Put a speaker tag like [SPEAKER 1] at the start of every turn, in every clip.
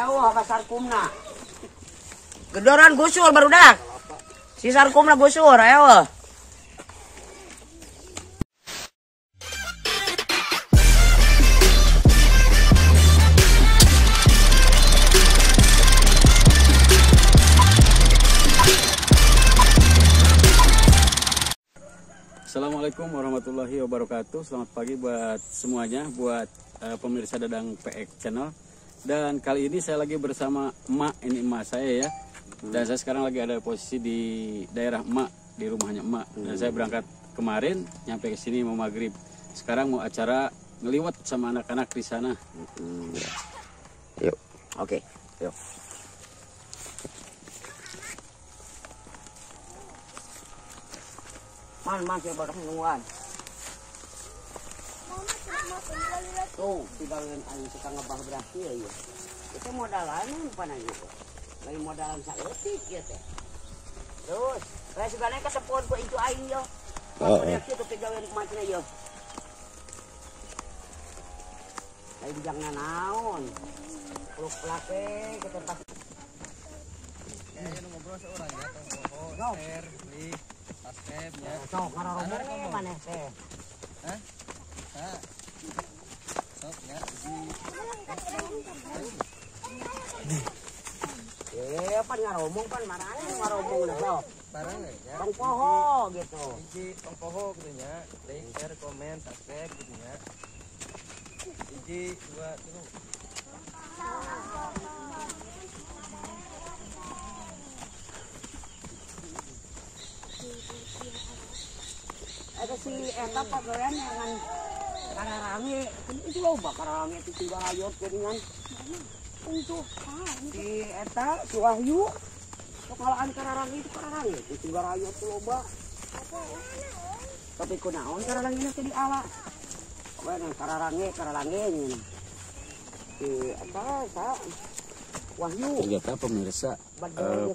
[SPEAKER 1] Ewa ka sarkumna. Gedoran gusur barudak. Si sarkumna gusur, ewa.
[SPEAKER 2] Assalamualaikum warahmatullahi wabarakatuh. Selamat pagi buat semuanya, buat pemirsa Dadang PX Channel. Dan kali ini saya lagi bersama emak, ini emak saya ya. Dan saya sekarang lagi ada posisi di daerah emak, di rumahnya emak. Dan saya berangkat kemarin, nyampe ke sini mau maghrib. Sekarang mau acara ngeliwat sama anak-anak di sana.
[SPEAKER 1] Yuk, oke, yuk. Man, saya baru nungguan. Tuh, tinggalin aing suka ngebah berhasil ya. Itu modalan pan aja. Lain modalan saeutik ya teh. Terus, saya sugana kasepon ku itu aing yo. Heeh. Itu tinggalin kumaha yo. Lain jangan naon. Pluk-plake ke tempat.
[SPEAKER 3] Ya, ngobrol seorang ya, tong share, beli. Subscribe ya.
[SPEAKER 1] Sok ngaroromong maneh teh.
[SPEAKER 3] Hah? Hah. Sok ya.
[SPEAKER 1] Pan ngaromong pan marane ngaromong lah sok.
[SPEAKER 3] Barang ya.
[SPEAKER 1] Tong poho gitu.
[SPEAKER 3] Hiji tong poho gitu nya. Like, share, komen, subscribe gitu nya. Hiji, dua, tilu.
[SPEAKER 1] Ada si eta pagawean dengan kararange, itu loba kararange itu si Wahyu geuningan. Itu si eta si Wahyu kalaan kararange itu kararange itu si Wahyu itu loba. Tapi kunaon kararange teh diala. Pokoknya kararange kararange si eta sa Wahyu.
[SPEAKER 2] Ternyata pemirsa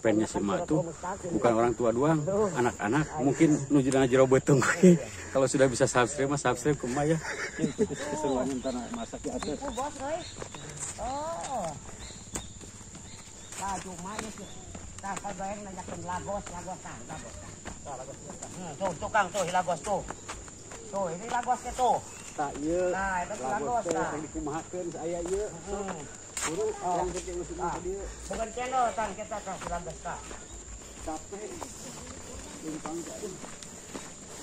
[SPEAKER 2] pennya si emak tuh bukan orang tua doang, anak-anak mungkin nuju dana jero beuteung. Kalau sudah bisa subscribe mah subscribe ke emak ya. Keseruannya ntar masak di atas.
[SPEAKER 1] Oh. Nah, cuma ya sih. Tah pagawean nanyakeun lagos, lagos tah, lagos. Tuh lagos. Tuh tukang tuh lagos tuh. Tuh, ini lagos ke tuh.
[SPEAKER 2] Tah ieu.
[SPEAKER 1] Nah, itu lagos tah.
[SPEAKER 2] Dikumahakeun aya ieu. Burung yang kecil musim dia.
[SPEAKER 1] Bukan channel tang kita kan lagos tah.
[SPEAKER 2] Capek. Tumpang teh.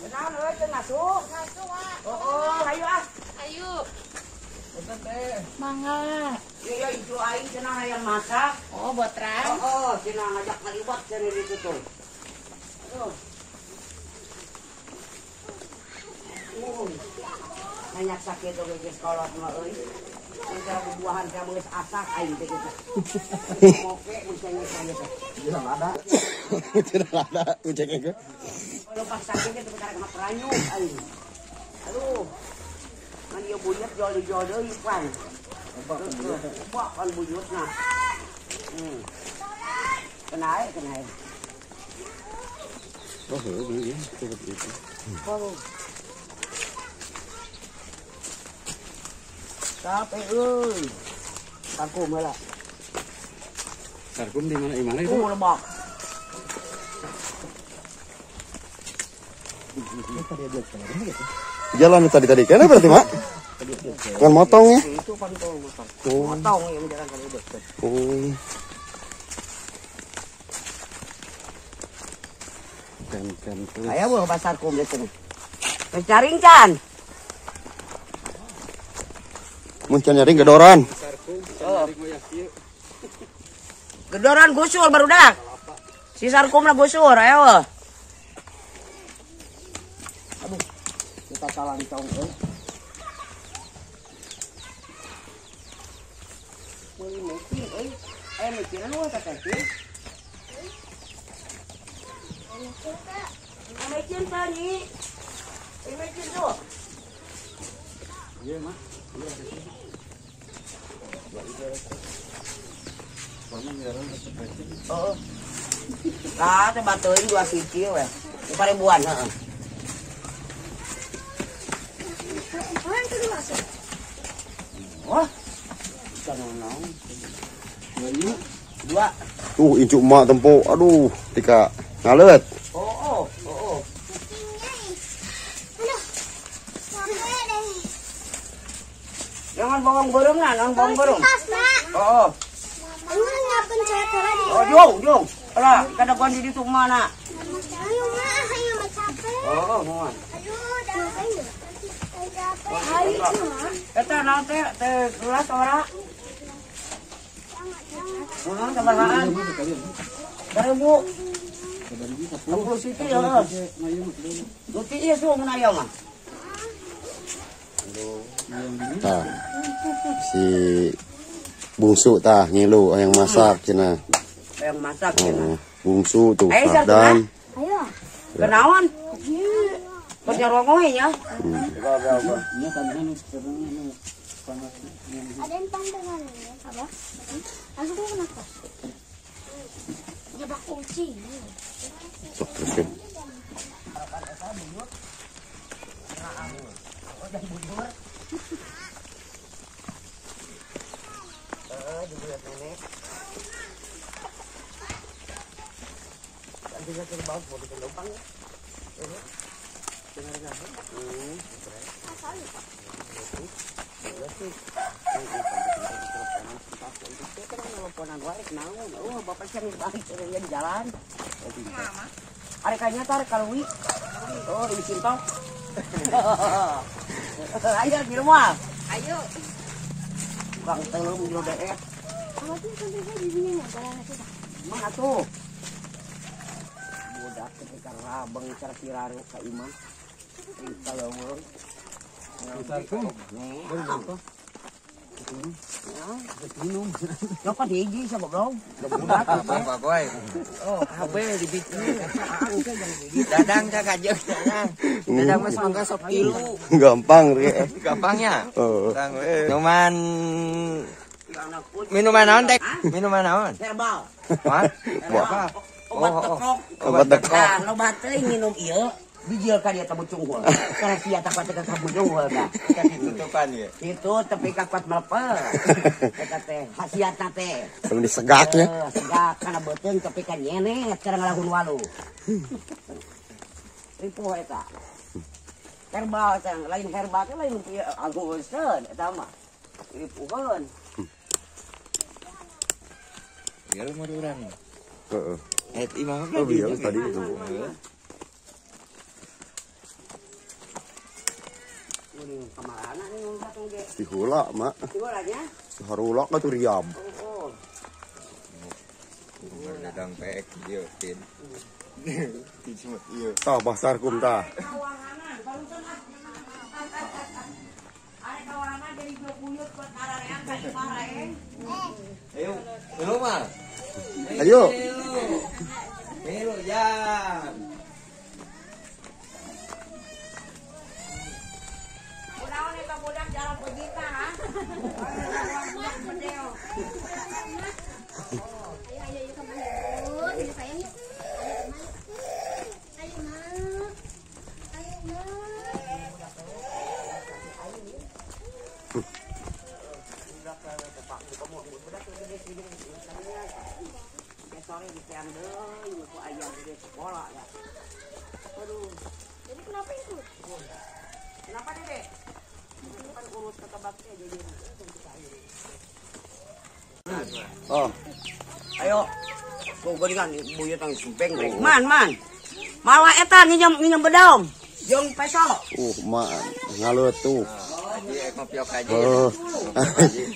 [SPEAKER 1] Kenal euy teu masuk.
[SPEAKER 4] Masuk, Wak.
[SPEAKER 1] Oh, ayo ah.
[SPEAKER 4] Ayo.
[SPEAKER 3] Punten teh.
[SPEAKER 4] Mangga.
[SPEAKER 1] Iya, itu aing cenah hayang masak.
[SPEAKER 4] Oh, botrang.
[SPEAKER 1] Oh, cenah ngajak ngaliwat cenah ditu tuh. Aduh. Banyak sakit oge geus kolot mah euy. Cara bubuahan kamu geus asak aing teh gitu. Moke mun cenah teh.
[SPEAKER 5] Tidak ada. Tidak ada ucek ge.
[SPEAKER 1] Kalau pas sakit teh karek mapranyuk aing. Aduh. Kan ieu buyut jol-jol deui pan. Bak kan buyutna. Kenae kenae.
[SPEAKER 2] Oh, heuh ya, seperti itu.
[SPEAKER 1] Oh. Capek euy. Sarkum heula.
[SPEAKER 2] Sarkum di mana? Di mana itu?
[SPEAKER 1] Lebak.
[SPEAKER 5] Jalan tadi kena berarti, Mak? Kan motong ya?
[SPEAKER 1] Itu kan motong. Motong yang jalan kali udah.
[SPEAKER 5] Oh.
[SPEAKER 2] Kan.
[SPEAKER 1] Aya buah pasarkum di sini. Geus nyaring can.
[SPEAKER 5] Mun can nyaring gedoran.
[SPEAKER 1] Gedoran gusur barudak. Si sarkumna gusur, ayo. Aduh, kita salah di taung euy. Meuli mecin euy. Aya mecinan euy teh teh. Mecin tani. Mecin tuh.
[SPEAKER 2] Iya, Mah.
[SPEAKER 1] Oh. Lah, teh batuin 2 siji we. 5.000-an heeh. Wah. Bisa naon. Dua.
[SPEAKER 5] Tuh incu emak tempo. Aduh, tika ngalet.
[SPEAKER 1] Oh. Jangan bawang goreng lah, jangan bawang goreng. Oh. Oh, jong. Alah, kada di ditu mana?
[SPEAKER 4] Ayo, mak, ayo mak capek.
[SPEAKER 1] Oh, mohon.
[SPEAKER 4] Aduh, dah ayo. Ayo,
[SPEAKER 1] eta naon teh teh gelas ora? Mohon sabarahaan. Seribu. 10 siti ya. Luti ieu su mun aya mah.
[SPEAKER 5] Tah. Si bungsu tah ngilu yang masak cenah.
[SPEAKER 1] Yang masak cenah.
[SPEAKER 5] Bungsu tuh Sardan.
[SPEAKER 4] Ayo.
[SPEAKER 1] Kenaon? Penyerongoy ya.
[SPEAKER 4] Ada yang pandangan ini apa? Langsung kenapa? Jebak kunci.
[SPEAKER 5] Sok teruskan.
[SPEAKER 1] Jalan. Arekanya tarik kalui. Oh, di sintong. Ayo di rumah.
[SPEAKER 4] Ayo.
[SPEAKER 1] Bang telung di DF. Mana tuh? Budak ketika rabeng cara ka imah. Kalau mau. Minum. Yo kan hiji sa goblok. Budak
[SPEAKER 3] apa boy. Oh, kabeh dibikin. Dadang ka kajeng dadang. Dadang mah mangga sok tilu.
[SPEAKER 5] Gampang re.
[SPEAKER 3] Gampangnya. Heeh. Cuman minuman naon teh? Minuman naon?
[SPEAKER 1] Herbal.
[SPEAKER 3] Hah?
[SPEAKER 1] Apa? Obat tekok.
[SPEAKER 5] Obat tekok.
[SPEAKER 1] Nah, loba teuing minum ieu. Bijil ka dia tabu cunggul. Karena sia tak kuat ka tabu cunggul dah.
[SPEAKER 3] Tutupan ya.
[SPEAKER 1] Itu tapi ka kuat melepeh. Eta teh khasiatna teh.
[SPEAKER 5] Kalau disegaknya.
[SPEAKER 1] Segak kana beuteung tapi ka nyenet cara ngalahun walu. Ripuh eta. Herbal teh lain herbal teh lain angguseun eta mah. Ripuheun.
[SPEAKER 3] Ya lu urang.
[SPEAKER 5] Heeh.
[SPEAKER 3] Eh imah
[SPEAKER 5] oh, iya, tadi itu. Si hula, mak.
[SPEAKER 1] Si hulanya?
[SPEAKER 5] Si harula ka tuh riam.
[SPEAKER 1] Oh.
[SPEAKER 3] Dadang pek ieu tin.
[SPEAKER 5] Iya. Tah basar kum tah.
[SPEAKER 3] Ayo, ayo mah.
[SPEAKER 5] Ayo.
[SPEAKER 3] Ayo jam.
[SPEAKER 4] Jadi kenapa itu?
[SPEAKER 1] Kenapa Dede? Kan urus ke tebaknya jadi.
[SPEAKER 5] Oh.
[SPEAKER 1] Ayo. Gogoringan buyut ang sumpeng. Man, man. Mawa eta nginjem bedong. Jeung peso.
[SPEAKER 5] Ma ngalut tuh.
[SPEAKER 3] Di kopiok aja.
[SPEAKER 5] Oh.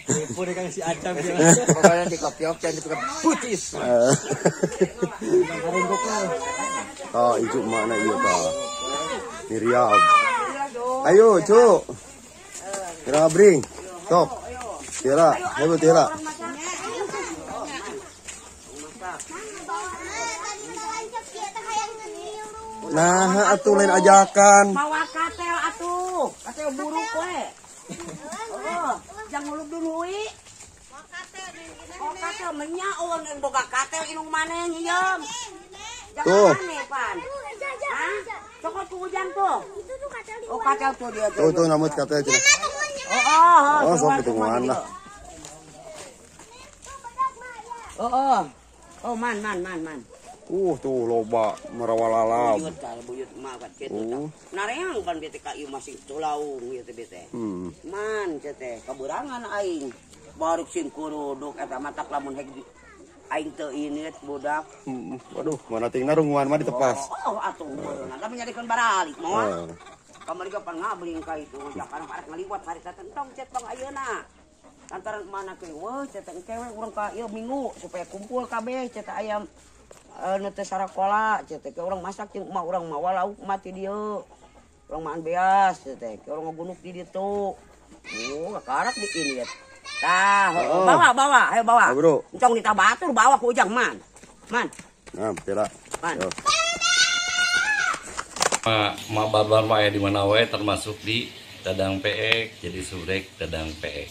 [SPEAKER 2] Nipu deh kang si Acam ya.
[SPEAKER 3] Pokoknya di kopiok jangan ditukar putis.
[SPEAKER 5] Oh, itu mana iya ta. Miriam. Ayo, Cuk. Kira bring. Sok. Tira, ayo Tira. Nah, atuh lain ajakan.
[SPEAKER 1] Mawa katel atuh, katel buruk we. Oh, jangan ngulub dulu wi. Oh, katel menyaon yang boga katel inung maneh nyium.
[SPEAKER 5] Tuh.
[SPEAKER 1] Jangan aneh, pan. Hah? Cokot ku hujan tuh.
[SPEAKER 4] Itu tuh katel di
[SPEAKER 1] Oh, katel tuh dia
[SPEAKER 5] Tuh tuh namut katel cenah.
[SPEAKER 1] Oh, oh,
[SPEAKER 5] Oh, sok hitungan lah.
[SPEAKER 1] Oh, oh. Oh, man man man man.
[SPEAKER 5] Tuh loba merawalalap.
[SPEAKER 1] Buyut tah, buyut mah kat kitu tah. Nareang pan bete ka ieu masih tulaung ieu teh bete. Man teh kaburangan aing. Baruk sing kuruduk eta matak lamun hek aing teu init budak.
[SPEAKER 5] Waduh, mana tingna runguan mah ditepas.
[SPEAKER 1] Oh, atuh meureunna. Tapi nyadikeun baralik moal. Kamari ge pan ngabling ka itu jakarang arek ngaliwat harita tentong cet bang ayeuna. Lantaran mana ke weuh cet engke we urang ka ieu minggu supaya kumpul kabeh cet ayam nu teu sarakola cet teh urang masak jeung emak urang mawa lauk mati dieu. Urang maan beas cet teh urang ngagunuk di ditu. Oh, kakarak di ini ya. Tah, bawa bawa, ayo bawa.
[SPEAKER 5] Bro.
[SPEAKER 1] Entong ditabatur bawa ku Ujang man. Man.
[SPEAKER 5] Nah, tela.
[SPEAKER 1] Man.
[SPEAKER 6] Ma barbar mah aya di mana wae termasuk di Dadang PX, jadi subrek Dadang PX.